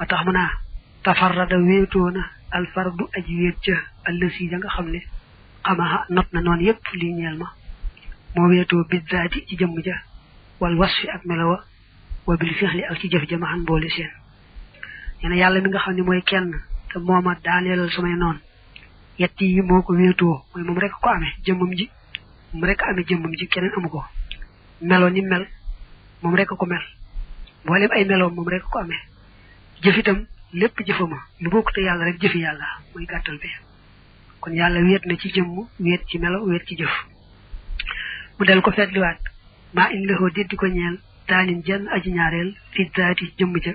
tax mu naa tafarrada wéetoona alfardu aji wéet ca allësi ja nga xam ne xamaha not na noonu yépp lii ñeel ma moo wéetoo biddaati ci jëmm ja wal wasfi ak melowa wa bil fi'li ak ci jëf ja ma xan boole seen nee na yàlla mi nga xam ne mooy kenn te mooma daaneelal samay noon yetti yi moo ko wéetoo mooy moom rek ko amee jëmmam ji moom rek amee jëmmam ji keneen amu ko melo ni mel moom rek ko mel mboolem ay meloom moom rek ko amee jëf itam lépp jëfama lu bokk te yàlla rek jëfi yàlla muy gàttal bi kon yàlla wéet na ci jëmm wéet ci melo wéet ci jëf mu del ko fetliwaat maa in lahoo déddi ko ñeel daanin jenn aji ñaareel fi daati jëmm ja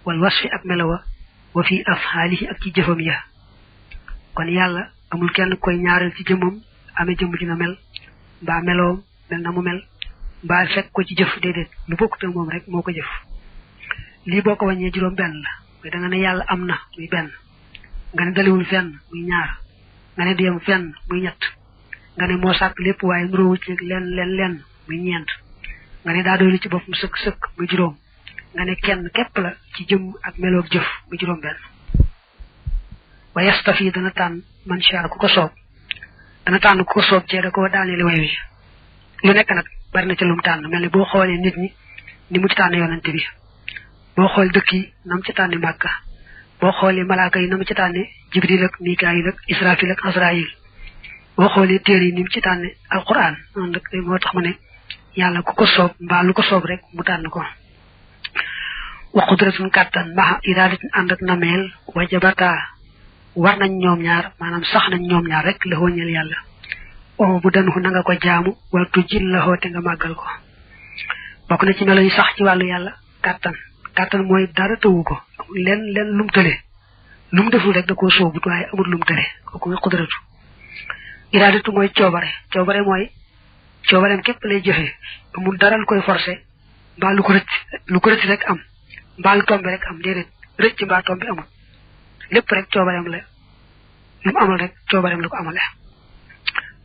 wal wasfi ak melowa wa fi afhaalihi ak ci jëfam ya kon yàlla amul kenn koy ñaareel ci jëmmam amee jëmm ji na mel mbaa meloom mel na mu mel mbaa fekk ko ci jëf déedéet lu bokk te moom rek moo ko jëf lii boo ko wàññee juróom benn la mooy da nga ne yàlla am na muy benn nga ne daliwul fenn muy ñaar nga ne diyam fenn muy ñett nga ne moo sàkk lépp waaye nuróowu ci lenn muy ñeent nga ne daa doylu ci boppam sëkk muy juróom nga ne kenn képp la ci jëm ak meloog jëf muy juróom benn wa yastafi dana tànn man sha ku ko soob dana tànn ku ko soob cee da ko daaneeli way wi lu nekk nag bari na ci lum tànn mel ni boo xoolee nit ñi ni mu ci tànn yonante bi boo xool dëkk yi nam ci tànni Màkka boo xoolee malaaka yi nam ci tànni Jibril ak Mikaayil ak Israfil ak Asraayil boo xoolee téere yi ni mu ci tànni alquran noonu nag moo tax mu ne yàlla ku ko soob mbaa lu ko soob rek mu tànn ko wa qudratun kàttan maha iradatin ànd ak nameel wajabata war nañ ñoom ñaar maanaam sax nañ ñoom ñaar rek la wëññeel yàlla o bu danuhu na nga ko jaamu wala tujjil la xoote nga màggal ko bokk na ci melo yi sax ci wàllu yàlla kàttan mooy dara tëwu ko amul leen lum tële lu mu deful rek da koo sóobut waaye amul lum tële kooku mooy xudratu iradatu mooy coobare mooy coobareem képp lay jëfee amul dara lu koy forcé mbaa lu ko rëcc rek am mbaa lu tombe rek am déedéet rëcc mbaa tombe amul lépp rek coobareem la lu mu amal rek coobareem la ko amale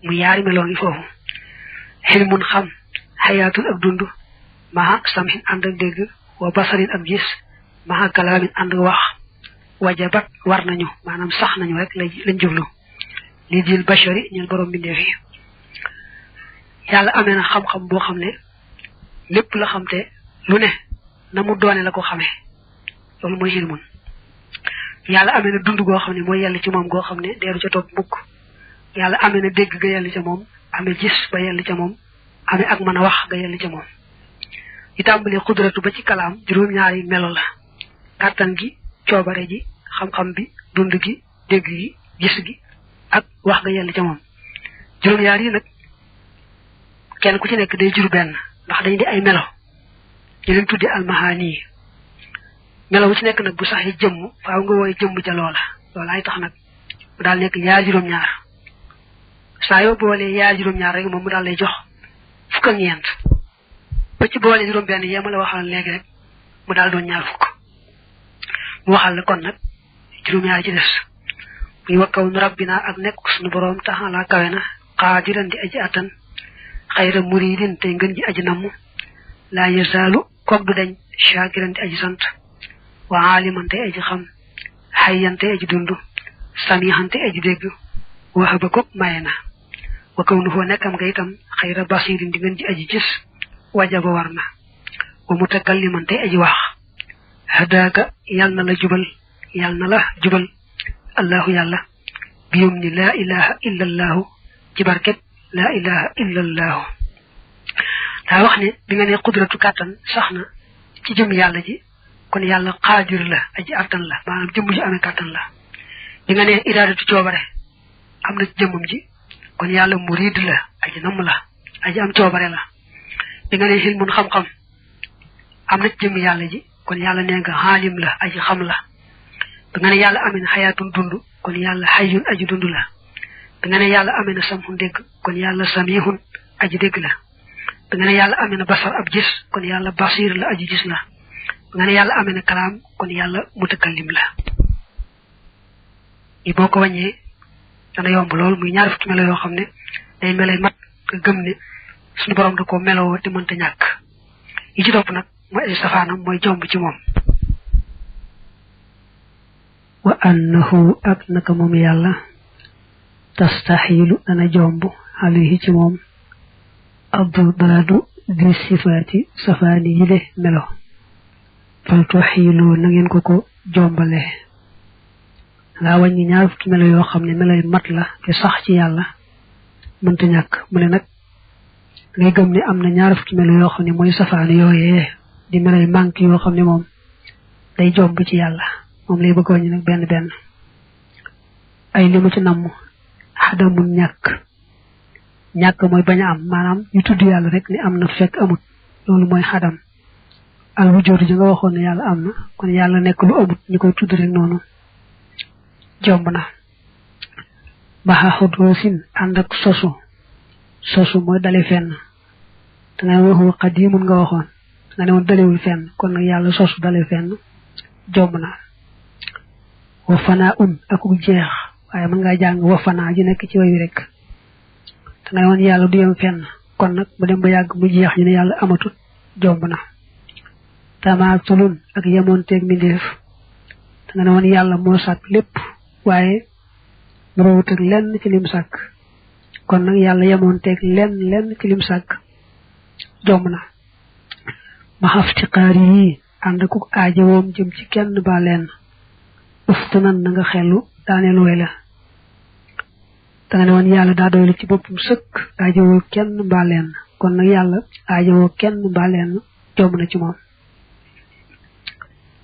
mu yaari meloo ngi foofu xilmun xam xayaatul ak dund maha samhin ànd ak dégg wa basarin ak gis maha kalaamin ànd ak wax wajabat war nañu maanaam sax nañu rek lañ jublu li dil bashari ñeel borom bindee fi yàlla amee na xam-xam boo xam ne lépp la xam te lu ne na mu doone la ko xamee loolu mooy xilmun yàlla amee na dund goo xam ne mooy yàlla ci moom goo xam ne deeru ca topp mukk yàlla amee na dégg ga yàlla ca moom amee gis ba yàlla ca moom amee ak mën a wax ga yàlla ca moom di tàmbalee xudratu ba ci kalaam juróom-ñaari melo la kàttan gi coobare ji xam-xam bi dund gi dégg gi gis gi ak wax ga yàlla ca moom juróom-ñaar yi nag kenn ku ci nekk day jur benn ndax dañ di ay melo ñu leen tuddi almahaani melo bu ci nekk nag bu sax yi jëmm faaw nga wooy jëmm ca loola ay tax nag mu daal nekk yaa juróom-ñaar saa yoo boolee yaa juróom-ñaar rek moom mu daal lay jox fukk ak ñeent ba ci boole juróom benn yee ma la waxal léegi rek mu daal doon ñaar fukk mu waxal la kon nag juróom-ñaar ci des muy wakkaw nu rabbina ak nekk suñu boroom taxala kawe na qaadiran di aji attan xayra muridin tey ngën ji aji namm laa yazaalu koog du dañ shaakiran di aji sant wa aaliman tey aji xam xayyan tey aji dund samihan tey aji dégg waxaba ko maye na wakkaw nu foo nekkam nga itam xayra basirin di ngën ji aji gis wajaba war na wa mutakalliman tey aji wax hadaaka yal na la jubal allahu yàlla biyum ni laa ilaha illa allahu ci barket laa ilaha illa allahu daa wax ne bi nga ne xudratu kàttan sax na ci jëm yàlla ji kon yàlla xaadir la aji attan la maanaam jëmm ji amee kàttan la bi nga ne iraadatu coobare am na ci jëmmam ji kon yàlla murid la aji namm la aji am coobare la bi nga ne xilmun xam-xam am na ci jëmm yàlla ji kon yàlla nee nga xaalim la aji xam la bi nga ne yàlla amee na xayaatun dund kon yàlla xayyun aji dund la bi nga ne yàlla amee na samhun dégg kon yàlla samihun aji dégg la bi nga ne yàlla amee na basar ab gis kon yàlla basir la aji gis la bi nga ne yàlla amee na kalaam kon yàlla mutakallim la yi boo ko wàññee dana yomb lool muy ñaar fukki melo yoo xam ne day melay mat nga gëm ne suñu borom da ko meloo te mënta ñàkk yi ci topp nag mooy ay safaanam mooy jomb ci moom wa annahu ak naka moom yàlla tastaxilu dana jomb alayhi ci moom addaadu di sifaati safaani yile melo fal tuxilu na ngeen ko jombale nga wàññi ñaar fukki melo yoo xam ne melo yu mat la te sax ci yàlla mënta ñàkk mu ne nag ngay gëm ne am na ñaar fukki melo yoo xam ne mooy safaani yooyee di melo yu manque yoo xam ne moom day jomb ci yàlla moom lay bëgg wàññi nag benn benn ay li mu ci namm xadamul ñàkk mooy bañ a am maanaam ñu tudd yàlla rek ni am na fekk amut loolu mooy xadam al wujud ji nga waxoon ne yàlla am na kon yàlla nekk lu amut ñu koy tudd rek noonu jomb na baxa xudoosin ànd ak sosu mooy dale fenn da nga ne waxu xadimun nga waxoon nga ne woon dalewul fenn kon nag yàlla sosu dale fenn jomb na wa fanaa akuk jeex waaye mën ngaa jàng wa fanaa ji nekk ci wayu rek da nga ne woon yàlla du yem fenn kon nag mu dem ba yàgg mu jeex ñu ne yàlla amatut jomb na tamaatulun ak yemoonteeg mbindeef da nga ne woon yàlla moo sàkk lépp waaye roowut ak lenn ci lim sàkk kon nag yàlla yemoonteeg lenn ci lim sàkk jomb na ma xaftiqaar yi ànd ak aajowoom jëm ci kenn ba lenn uftunan na nga xellu daaneel way la da nga ne woon yàlla daa doylu ci boppam sëkk aajowoo kenn mbaa lenn kon nag yàlla aajowoo kenn mbaa lenn jomb na ci moom